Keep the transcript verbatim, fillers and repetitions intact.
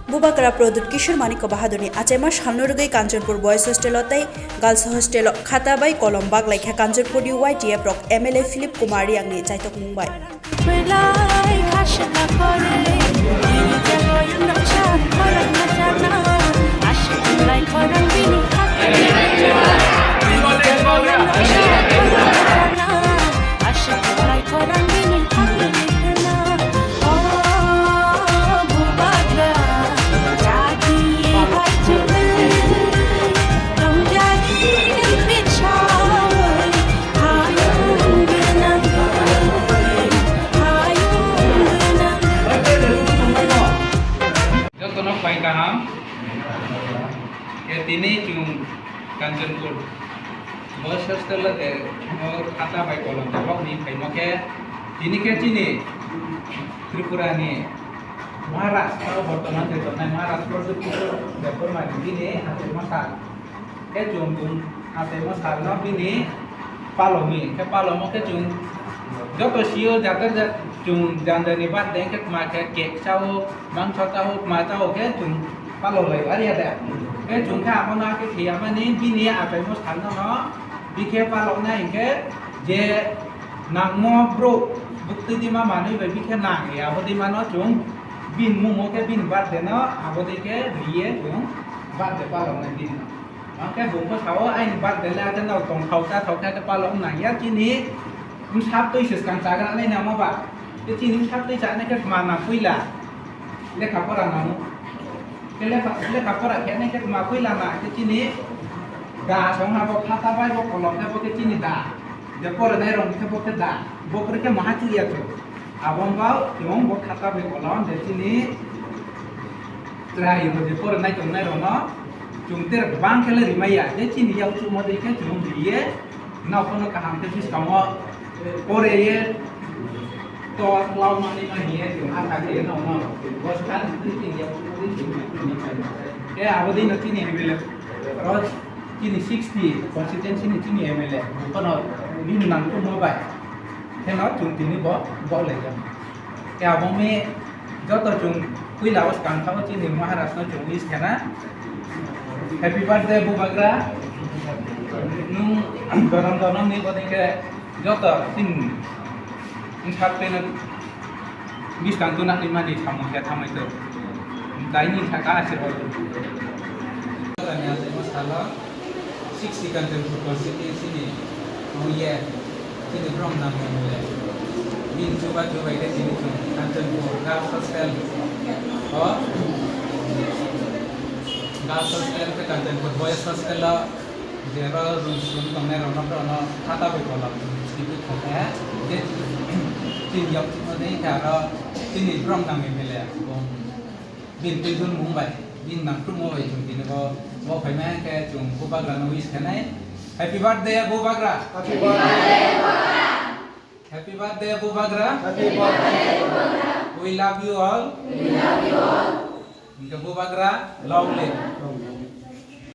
Bubagra Pradyut Kishore Manikya Bahadurni achaima salno rwgwi Kanchanpur Boys Hostel-o tei Girls Hostel-o khata bai kolom baglai kha Kanchanpurni Y T F rok M L A Philip Kumar Riyangni chaitok mung bai. Jotono phai kaham. Khe tini chwng Kanchanpur Boys Hostel o je o khata bai kolom tabok ni phaimo khe tini khe chini Tripura ni Maharashtra o bortoman je tongnai Maharashtra o je Debbarma ni bini achaima sal. Khe chwng chwng achaima salno bini palomi khe palomo khe chwng joto sio jater jat chwng jani jani birthday khe tma khe cake sao, mangso sao, tma sao khe chwng palolai ariya da. Khe chwng khe abono khe khiyamani bini achaima salno no bikhe paloknai hinkhe je nangmo bro buktwi dima manwi bai bikhe nang ya abo dima no chwng bin mumo khe bini birthday no abo dei khe riye chwng birthday paloknai bini no. Hwnkhe bumbo sao, "Aini birthday le, ate no tongthok chathok khe, ate palok nangya chini bwsak twi se swkang chagra nai namo ba? Tei chini bwsak twi chanai khe tma na puila? Lekha pora namo? Khe lekha, lekha pora khe nai khe tma puila na? Khe chini da song ha bo khata bai bo kolom khe bo khe chini da." Je porinai rok khe bo khe da, bo kwrwi khe maha chuya khe. Abo wngkha chwng bo khata bai kolom je chini chwrai rok je porinai tongnai rok no chwng tere bang khe le rimai ya. Je chini yak chumo dei khe chwng riye, nok no kaham khe bwskango pore ye to klau mani ma hiye chwng ha kha khe no no. Bo skan chini yak chumo dei chwng ripai. Khe abo dei no chini M L A rok Chini sixty constituency ni chini M L A, bono bini nangkukma bai kheno chwng tini bo, bo laijak. Khe abo mi joto chwng puila o swkang thago chini Maharaj no chwng wish khena, "Happy birthday Bubagra, nwng jonom jonom ni bodei khe joto chini bwsak twi no bwskang twi nangni mani samung khe thamai tong. Daini saka asirwad." Salo sixty Kanchanpur constituency ni ongye chini brom nang M L A. Bini chuba chubai khe chini chwng Kanchanpur Girls Hostel o Girls Hostel khe Kanchanpur Boys Hostel o je ro room sum tongnai rok no borok no khata bai kolom twi thangkhe je chini yok chukma dei khe aro chini brom nang M L A bo. Bini twi dun mung bai, bini nangkukma bai chwng tini bo, bo phaima khe chwng Bubagra no wish khenai. Happy birthday, Bubagra! Happy birthday! Happy birthday, Bubagra! Happy birthday, Bubagra! We love you all. We love you all. Hingke Bubagra, long live.